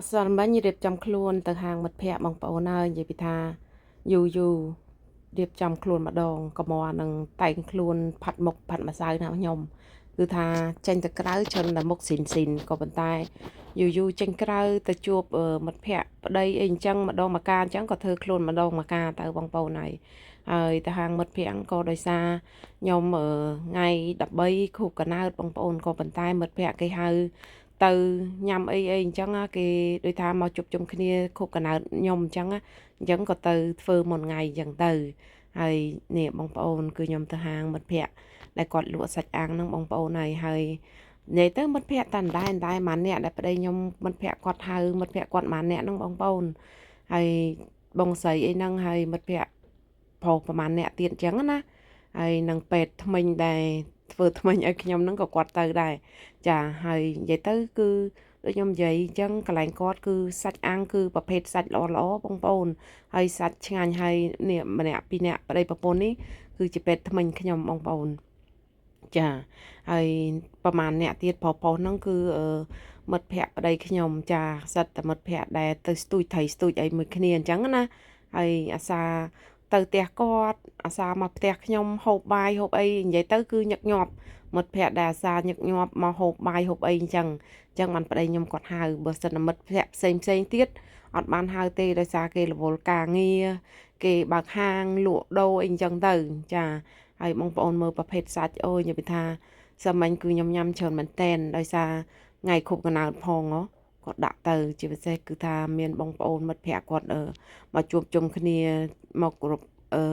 ម្សិលមិញរៀបចំខ្លួនទៅហាងមិត្តភ័ក្តិបងប្អូនហើយនិយាយពីថាយូរយូររៀបចំខ្លួនម្ដងកុំនឹងតែងខ្លួនផាត់មុខផាត់ម្សៅណាខ្ញុំគឺថាចេញទៅក្រៅច្រើនតែមុខស៊ីនស៊ីនក៏ប៉ុន្តែយូរយូរចេញក្រៅទៅជួបមិត្តភ័ក្តិប្តីអីអញ្ចឹងម្ដងម្កាលអញ្ចឹងក៏ធ្វើខ្លួនម្ដងម្កាលទៅបងប្អូនហើយហើយទៅហាងមិត្តភ័ក្តិក៏ដោយសារខ្ញុំថ្ងៃ13ខួបកំណើតបងប្អូនក៏ប៉ុន្តែមិត្តភ័ក្តិគេហៅទៅញ៉ាំអីអីអញ្ចឹងគេដូចថាមកជួបជុំគ្នាខួបកំណើតខ្ញុំអញ្ចឹងអញ្ចឹងក៏ទៅធ្វើមុនថ្ងៃអញ្ចឹងទៅហើយនេះបងប្អូនគឺខ្ញុំទៅហាងមិត្តភ័ក្តិដែលគាត់លក់សាច់អាំងហ្នឹងបងប្អូនហើយហើយនិយាយទៅមិត្តភ័ក្តិតាន់ដែរដែរម៉ាអ្នកដែលប្តីខ្ញុំមិត្តភ័ក្តិគាត់ហៅមិត្តភ័ក្តិគាត់ម៉ាអ្នកហ្នឹងបងប្អូនហើយបងស្រីអីហ្នឹងហើយមិត្តភ័ក្តិប្រុសប្រហែលអ្នកទៀតអញ្ចឹងណាហើយនឹងពេទ្យថ្មិញដែរធ្វើថ្មិញឲ្យខ្ញុំហ្នឹងក៏គាត់ទៅដែរចាហើយនិយាយទៅគឺដូចខ្ញុំនិយាយអញ្ចឹងកន្លែងគាត់គឺសាច់អាំងគឺប្រភេទសាច់ល្អល្អបងប្អូនហើយសាច់ឆ្ងាញ់ហើយនេះម្នាក់ពីរនាក់ប្តីប្រពន្ធនេះគឺជាពេទ្យថ្មិញខ្ញុំបងប្អូនចាហើយប្រហែលអ្នកទៀតប្រុសប្រុសហ្នឹងគឺមិត្តភ័ក្តិប្តីខ្ញុំចាសិតតែមិត្តភ័ក្តិដែលទៅស្ទូចត្រីស្ទូចអីមួយគ្នាអញ្ចឹងណាហើយអាសាទៅផ្ទះគាត់អាសាមកផ្ទះខ្ញុំហូបបាយហូបអីនិយាយទៅគឺញឹកញាប់មិត្តភ័ក្តិដែលអាសាញឹកញាប់មកហូបបាយហូបអីអញ្ចឹងអញ្ចឹងបានប្តីខ្ញុំគាត់ហៅបើសិនតែមិត្តភ័ក្តិផ្សេងផ្សេងទៀតអត់បានហៅទេដោយសារគេរវល់ការងារគេបើកហាងលក់ដូរអីអញ្ចឹងទៅចាហើយបងប្អូនមើលប្រភេទសាច់អូយនិយាយថាសាមញ្ញគឺខ្ញុំញ៉ាំច្រើនមែនតែនដោយសារថ្ងៃខួបកំណើតផងគាត់ដាក់ទៅជាពិសេសគឺថាមានបងប្អូនមិត្តភ័ក្តិគាត់មកជួបជុំគ្នាមកគ្រប់អឺ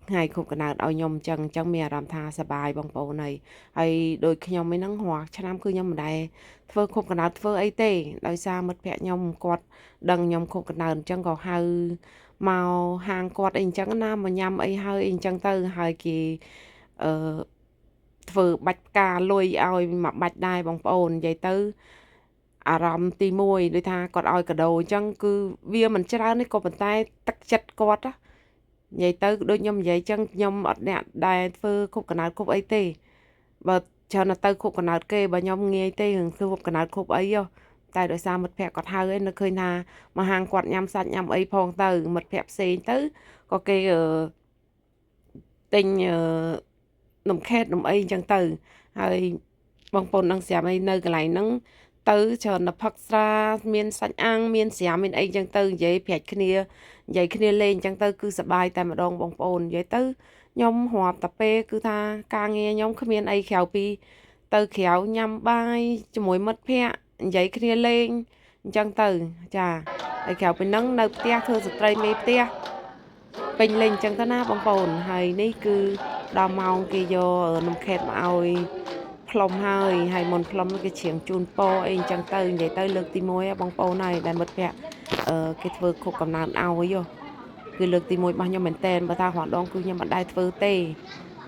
ថ្ងៃខួបកំណើតឲ្យខ្ញុំអញ្ចឹងអញ្ចឹងមានអារម្មណ៍ថាសប្បាយបងប្អូនហើយហើយដូចខ្ញុំឯហ្នឹងរាល់ឆ្នាំគឺខ្ញុំមិនដែលធ្វើខួបកំណើតធ្វើអីទេដោយសារមិត្តភ័ក្តិខ្ញុំគាត់ដឹងខ្ញុំខួបកំណើតអញ្ចឹងក៏ហៅមកហាងគាត់អីអញ្ចឹងណាមកញ៉ាំអីហើយអីអញ្ចឹងទៅហើយគេអឺធ្វើបាច់ផ្កាលុយឲ្យមួយបាច់ដែរបងប្អូននិយាយទៅអារម្មណ៍ទី1ដូចថាគាត់ឲ្យកដោអញ្ចឹងគឺវាមិនច្រើនទេក៏ប៉ុន្តែទឹកចិត្តគាត់ណានិយាយទៅដូចខ្ញុំនិយាយអញ្ចឹងខ្ញុំអត់អ្នកដែលធ្វើខួបកំណើតខួបអីទេបើច្រើនទៅខួបកំណើតគេបើខ្ញុំងាយទេរឿងខួបកំណើតខួបអីហ៎តែដោយសារមិត្តភ័ក្តិគាត់ហៅឯងនៅឃើញថាមកហាងគាត់ញ៉ាំសាច់ញ៉ាំអីផងទៅមិត្តភ័ក្តិផ្សេងទៅក៏គេទិញនំខេតនំអីអញ្ចឹងទៅហើយបងប្អូននឹងស្រាប់អីនៅកន្លែងហ្នឹងទៅច្រើនតែផឹកស្រាមានសាច់អាំងមានស្រាមានអីចឹងទៅនិយាយប្រាច់គ្នានិយាយគ្នាលេងចឹងទៅគឺសប្បាយតែម្ដងបងប្អូននិយាយទៅខ្ញុំរាប់តែពេលគឺថាការងារខ្ញុំគ្មានអីក្រៅពីទៅក្រៅញ៉ាំបាយជាមួយមិត្តភ័ក្តិនិយាយគ្នាលេងអញ្ចឹងទៅចាហើយក្រៅពីហ្នឹងនៅផ្ទះធ្វើស្ត្រីមេផ្ទះពេញលេងអញ្ចឹងទៅណាបងប្អូនហើយនេះគឺដល់ម៉ោងគេយកនំខេតមកឲ្យផ្លុំហើយហើយមុនផ្លុំគេច្រៀងជូនពរអីអញ្ចឹងទៅនិយាយទៅលើកទី1បងប្អូនហើយដែលមិត្តភ័ក្តិគេធ្វើខួបកំណើតឲ្យគឺលើកទី1របស់ខ្ញុំមែនតែនបើថារាល់ដងគឺខ្ញុំមិនដែលធ្វើទេ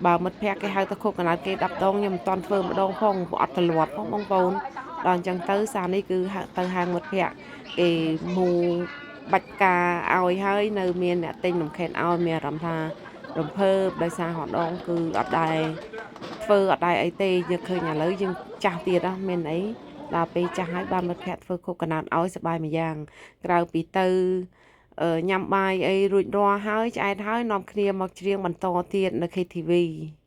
បើមិត្តភ័ក្តិគេហៅទៅខួបកំណើតគេ10ដងខ្ញុំមិនទាន់ធ្វើម្ដងផងព្រោះអត់ទម្លាប់ផងបងប្អូនដល់អញ្ចឹងទៅសារនេះគឺទៅហាងមិត្តភ័ក្តិគេមូបាច់ផ្កាឲ្យហើយនៅមានអ្នកទិញនំខេតឲ្យមានអារម្មណ៍ថារំភើបដោយសាររាល់ដងគឺអត់ដែលធ្វើអត់ដែលអីទេយើងឃើញឥឡូវយើងចាស់ទៀតហ៎មានអីដល់ពេលចាស់ហើយបានមិត្តភ័ក្តិធ្វើខួបកំណើតឲ្យសប្បាយមួយយ៉ាងក្រៅពីទៅញ៉ាំបាយអីរួចរាល់ហើយឆ្អែតហើយនាំគ្នាមកច្រៀងបន្តទៀតនៅ KTV។